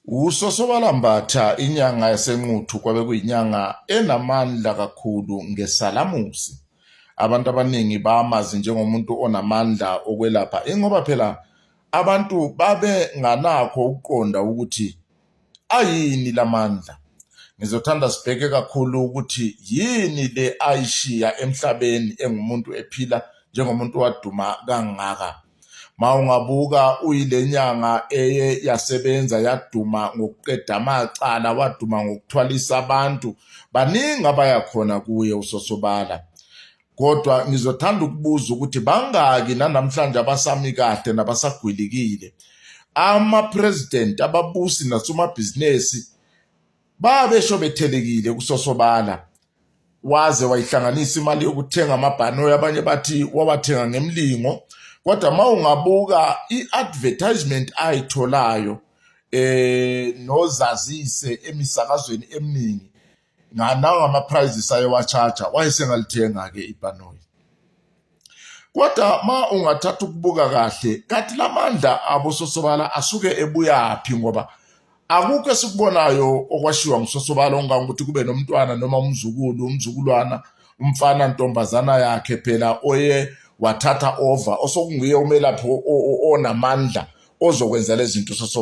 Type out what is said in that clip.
USosobala Mbatha inyanga yaseNquthu kwabe kuyinyanga enamandla kakhulu ngesalamusi. Abantu abaningi bamazi njengomuntu onamandla okwelapha ingoba phela abantu babenganakho ukuqonda ukuthi ayini lamandla. Ngizothanda sibheke kakhulu ukuthi yini le ayishiya emhlabeni engumuntu ephila njengomuntu waduma kangaka. Ma ungabuka uyile nyanga eye yasebenza yaduma ngokuqeda amacala, waduma ngokuthwalisa abantu. Baningi abaya khona kuye uSosobala. Kodwa ngizothanda ukubuza ukuthi bangaki nanamhlanje abasami kahle nabasagwilikile. Ama-president, ababusi nasomabhizinisi babesho bethelekile kuSosobala. Waze wayihlanganisa imali yokuthenga amabhanoyi, abanye bathi wawathenga ngemlingo. Kodwa uma ungabuka i-advertisement ayitholayo nozazise emisakazweni eminingi nangama-prizes ayewa-charge-a, wayesengalithenga-ke ibhanoyi. Kodwa ma ungathatha ukubuka kahle, kanti lamandla abososobala asuke ebuyaphi ngoba akukho esikubonayo okwashiwa ngusosobala ongangokuthi kube nomntwana noma umzukulu, umzukulwana, umfana ntombazana yakhe phela oye wathatha over osokunguye umelaphi onamandla ozokwenza lezi zinto.